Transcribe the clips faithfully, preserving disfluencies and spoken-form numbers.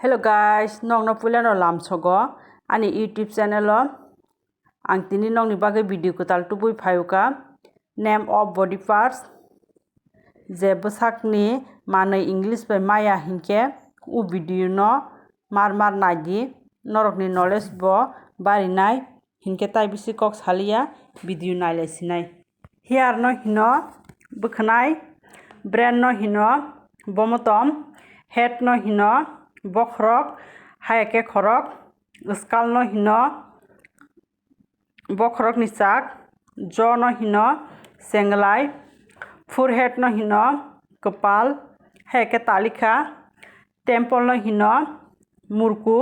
Hello guys, nokno puilano lamsogo ani YouTube channel o. Ang tini nokni bagwi video kwtal tubui phayuka. Name of body parts. Je bwsakni manwi English bai maya hinkhe u video no mar mar naidi, norokni knowledge bo barinai. Hinkhe tai bisi kok saliya, video nailai sinai. Hair no hino bwkhwnai, brain no hino bomotom, head no hino bokhorok, hayakhe khorok, skull no hino bokhorokni chak, jaw no hino chenglai, forehead no hino kwpal, hayakhe talikha, temple no hino murku,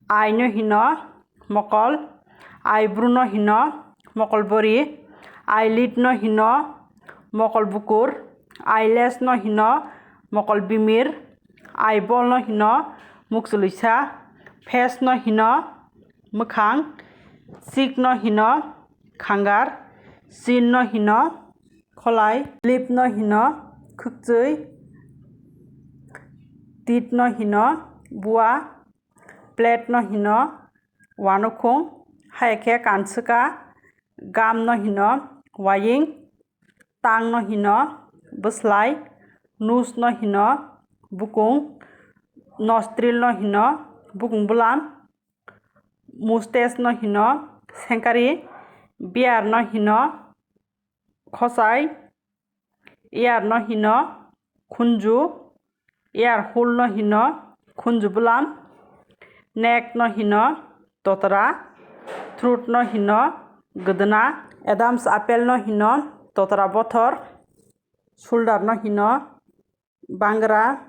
eye no hino mokol, eyebrow no hino mokol bori, eyelid no hino mokol bukur, eyelash no hino mokol bimir, eyeball no hino mukchuluisa, face no hino mwkhang, cheek no hino khangar, chin no hino kholai, lip no hino khwkchwi, teeth no hino bua, palate no hino uanukhung, hayakhe kanswka, gum no hino uaying, tongue no hino bwslai, nose no hino bukung, nostril no hino bukung bwlam, mustache no hino sengkari, beard no hino khosai, ear no hino khunju, ear hole no hino khunju bwlam, neck no hino totra, throat no hino gwdwna, Adam's apple no hino totra bothor, shoulder no hino bangra,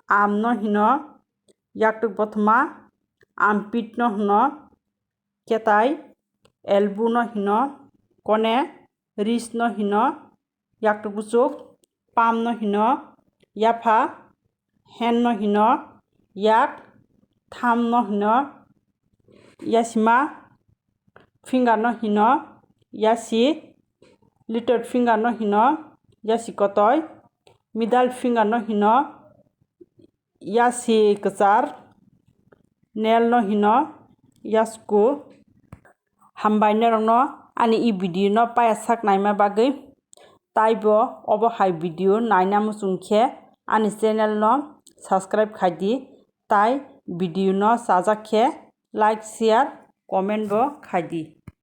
arm no hino yaktuk bothoma, armpit no hino ketai, elbow no hino kone, wrist no hino yaktuk buchuk, palm no hino yapha, hand no hino yak, thumb no hino yasima, finger no hino yasi, little finger no hino yasi kotoi, middle finger no hino yasi kwchar, nail no hino yasku. Hambai norokno ani e video no paya sak naima bagwi, taibo obo hai video naina muchung khe ani channel no subscribe khaidi, tai video no chajak khe like, share, comment bo khaidi.